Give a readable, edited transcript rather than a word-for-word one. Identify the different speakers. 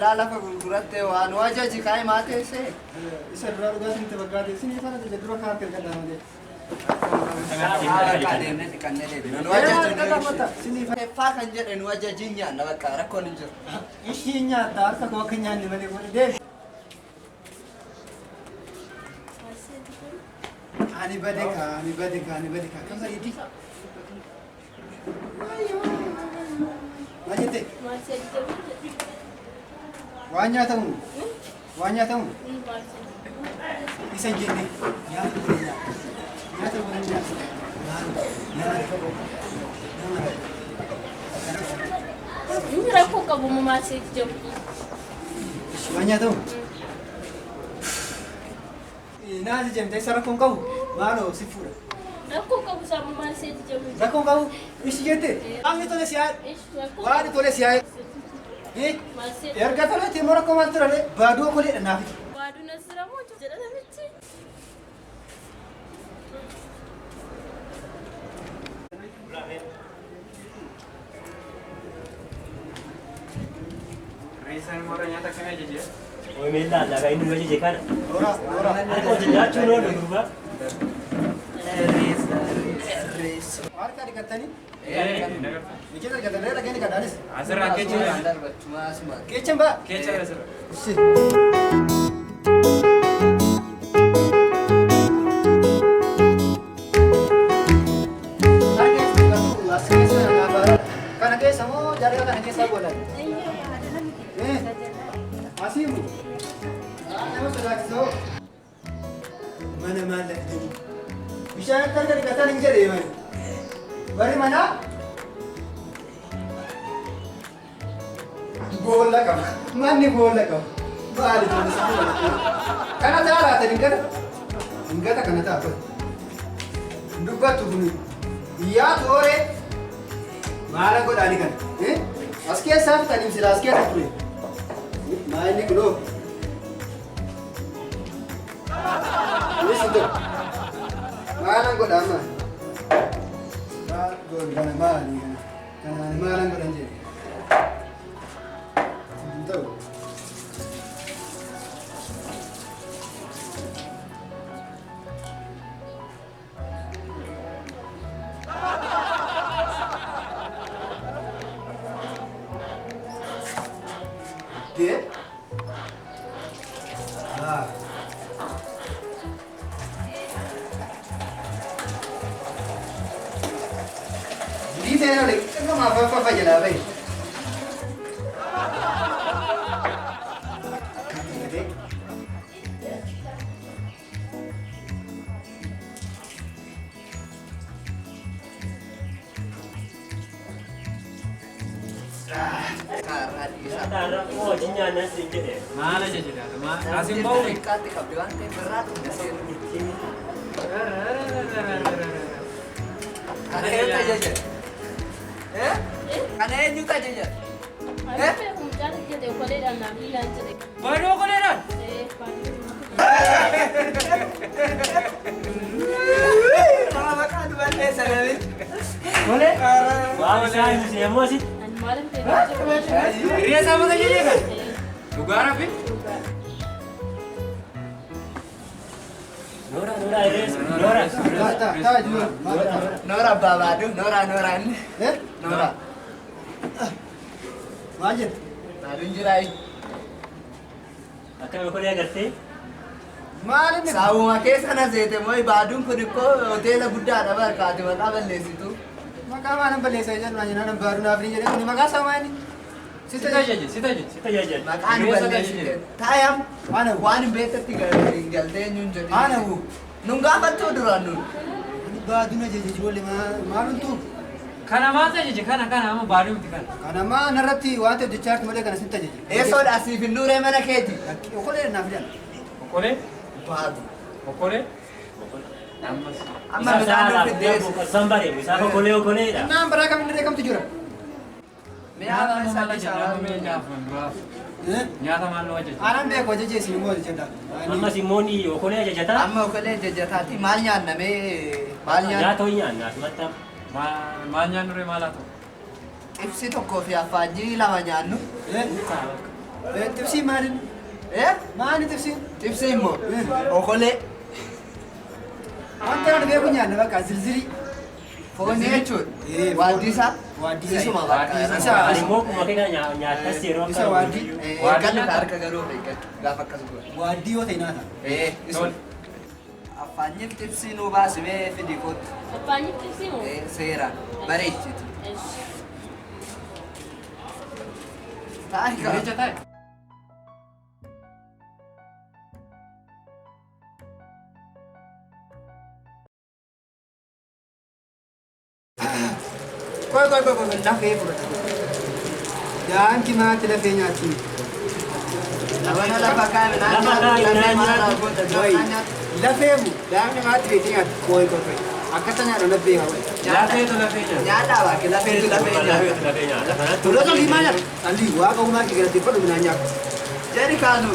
Speaker 1: Silaa lafa gurgurattee waan nu ajaji kaa'e maa teessee?
Speaker 2: Isa duraa dhugaatiin itti fakkaate isinii fana tajaajila dura kaartee gadhaa malee.
Speaker 1: Bakka deemnee dhiqannee deebina. Nu ajaji. Faa kan jedhe nu ajajiin nyaanna bakka rakkoon hin jiru.
Speaker 2: Ishii nyaata harka koo akka nyaanne malee godhe deemi. Ani bade kaa ani bade kaa ani bade kaa kan bareedi. Maal jette?
Speaker 3: Maal si ajajamu jedhe?
Speaker 2: Waan nyaatamu waan nyaatamu
Speaker 3: Maal si ajajamu?
Speaker 2: isa hin jenne nyaata godhe nyaata. Nyaata godhe nyaata. Nyaata.
Speaker 3: Inni rakkoo qabu maal si ajajamu?
Speaker 2: Waan nyaatamu. Naa ajajamte isa rakkoon qabu maaloo si fuudha.
Speaker 3: Rakkoo qabu isaa maal si ajajamu?
Speaker 2: Rakkoon qabu ishi jette qaamni tole si haa
Speaker 3: Rakkoo
Speaker 2: waan tole si haa
Speaker 3: maal si ajajamu?
Speaker 2: erga toletti immoo rakkoo maal turale baaduu okoleedha naaf iti.
Speaker 3: Baaduun as jira moo jedha namichi?
Speaker 4: Reessaan immoo irra nyaata akkamii ajaje?
Speaker 5: Oi meellaa laga inni nu ajaje kana.
Speaker 2: Noora noora.
Speaker 5: Harka hojii nyaachuun oolu gurbaa.
Speaker 2: Harka dhiqattanii Keessa dhiqattanii dhageenyi kadhaanis.
Speaker 4: Asirraa keecha
Speaker 1: Darbachuma asuma.
Speaker 2: Keechan ba'a.
Speaker 4: keecha asirra.
Speaker 2: Ishi. Harka dhiqatu as keessa naaf kana keessa moo jaarraa kana keessa godhan? Asii mu. Nama sodaachisoo. Mana maal lafdanii? Bishaan akka harka dhiqatan hin jedhee mani. Warri manaa boolla qaba. Manni boolla qaba. Maali ijoollee sitti baratee? Kana ta'a laata hin gata? Hin gata kana ta'a kun. Dubbattu kun yaa tooree maala godhaani kana? As keessaa fixanii sila as keessa ture. Maa inni kunoo? Kunis hin ta'u. Maalan godha amma? Maal godhu kana maali kana? Kanaan maalan godhan jedhe. Hin ta'u. De? Ah. Dice no le tengo más fa fa jalaa bahe.
Speaker 1: Kaarraa dhiisaa.
Speaker 5: Nyaata rakkoo hojii nyaannan siin jedhe.
Speaker 4: Maal ajaje laata? Maal asin ba'u?
Speaker 1: Xiqqaatti qabdi waan ta'eef birraa dhugna seenu. Kana eenyutu ajaje? Kana eenyutu ajaje?
Speaker 3: Ani beeku mucaan jedhe okoleedhaan naaf liilaan jedhe.
Speaker 4: Baaduu okoleedhaan?
Speaker 3: Baaduu.
Speaker 1: Maqaa dubarteessa namichi.
Speaker 5: Tole. Waan isaan hin seemmoo asitti.
Speaker 3: Ani maalan beeku jedhu.
Speaker 4: Hiriya isaa mata jedhee kan? Dhugaa rabbi?
Speaker 5: Noora noora hiriyeessa noora.
Speaker 2: Ta ta jiru.
Speaker 1: Noora abbaa baaduu noora noora inni. Noora.
Speaker 2: Maal jette?
Speaker 1: Baaduun jiraa.
Speaker 5: Akkami okolee agartee?
Speaker 2: Maal inni?
Speaker 1: Saawuma keessa na seete mooyi baaduun kun ikkoo hoteela guddaadha barkaati maqaa balleessitu.
Speaker 2: Maqaa maalan balleessaa jedhu naan jennaan baaduu naaf ni jedhee kuni maqaa isaa maali?
Speaker 4: Si tajaajila si tajaajila.
Speaker 5: Si tajaajila.
Speaker 1: Maqaa nu
Speaker 4: Hiriyeessa
Speaker 1: balleessite.
Speaker 4: tajaajila.
Speaker 1: Taayam
Speaker 2: Ana
Speaker 1: waan hin beektetti galtee eenyuun jedhin.
Speaker 2: Ana hu.
Speaker 1: Nun gaafattuu duraan nun.
Speaker 2: Ani baaduu na jeje ijoollee maaluntu?
Speaker 4: Kana maal tajaajila? Kana kana amma baaduu miti kana.
Speaker 2: Kana maa narratti waan ta'e hojjechaa jirtu malee kana sin tajaajila.
Speaker 1: Eessoodha asiif hin nuuree mana keeti.
Speaker 2: Okolee naaf jedhan.
Speaker 4: Okolee?
Speaker 1: Baadu.
Speaker 4: Okolee? Ammas.
Speaker 1: Amma midhaan nu fiddees.
Speaker 5: Isaan bareedu. Isaan okolee okoleedha.
Speaker 2: Naan biraa kam inni kamtu jira?
Speaker 1: Mi'a
Speaker 4: Nyaata maal
Speaker 1: isaa
Speaker 4: ajaja? Nyaata duraaf. Nyaata maal nu ajaja?
Speaker 2: Aanan beeku ajaje isin immoo jedha.
Speaker 5: Ammas immoo ni okolee ajajataa.
Speaker 1: Amma okolee jajjataati maal nyaannamee maal nyaanna?
Speaker 5: Nyaata hojii nyaanna asumatti.
Speaker 4: Maal nyaannu ree maal haa ta'u?
Speaker 1: Xibsi tokkoo fi affaajjii lama nyaannu.
Speaker 2: Xibsii maaliin? Maali xibsiin?
Speaker 1: Xibsii immoo okolee.
Speaker 2: Wanta kana beeku nyaanna bakka zilzilii.
Speaker 1: Foonii jechuudha. Waaddiisaa.
Speaker 2: Waaddiisaa.
Speaker 1: Isuma bakka.
Speaker 5: Ani immoo akkuma keenya nyaatas yeroo
Speaker 2: Isa waaddii.
Speaker 1: Eeggadhu harka garuu of eeggadhu gaafa akkas godhu.
Speaker 2: Waaddii yoo ta'e nyaata.
Speaker 1: Isuma. Afaanyiif xibsii nuu baasimee fidi kootu.
Speaker 3: Affaanyiif xibsii moo?
Speaker 1: Seera bareechiti. Taa'i kaa.
Speaker 4: Irreecha taa'i.
Speaker 2: Qoy qoy qoy qoy lafee fudhata. Daanki maatti lafee nyaatti.
Speaker 1: Lafa lafa kaa'ame naan
Speaker 5: Lafa kaa'ame
Speaker 1: nyaatu.
Speaker 5: naan
Speaker 1: Lafee
Speaker 5: nyaatu.
Speaker 1: maal
Speaker 2: Qoy lafee bu daanki maatti beekte nyaatti. Qoy qoy qoy akkasa nyaadha lafee haa qoy.
Speaker 4: Lafeetu lafee nyaata.
Speaker 1: Nyaadhaa baake lafeetu lafee nyaata.
Speaker 5: Lafeetu lafee nyaata. Kanatti
Speaker 2: Tolota liimaa nyaata. Alli waaqa uumaa kee galateeffadhu midhaan nyaata.
Speaker 1: Jedhi kaanu.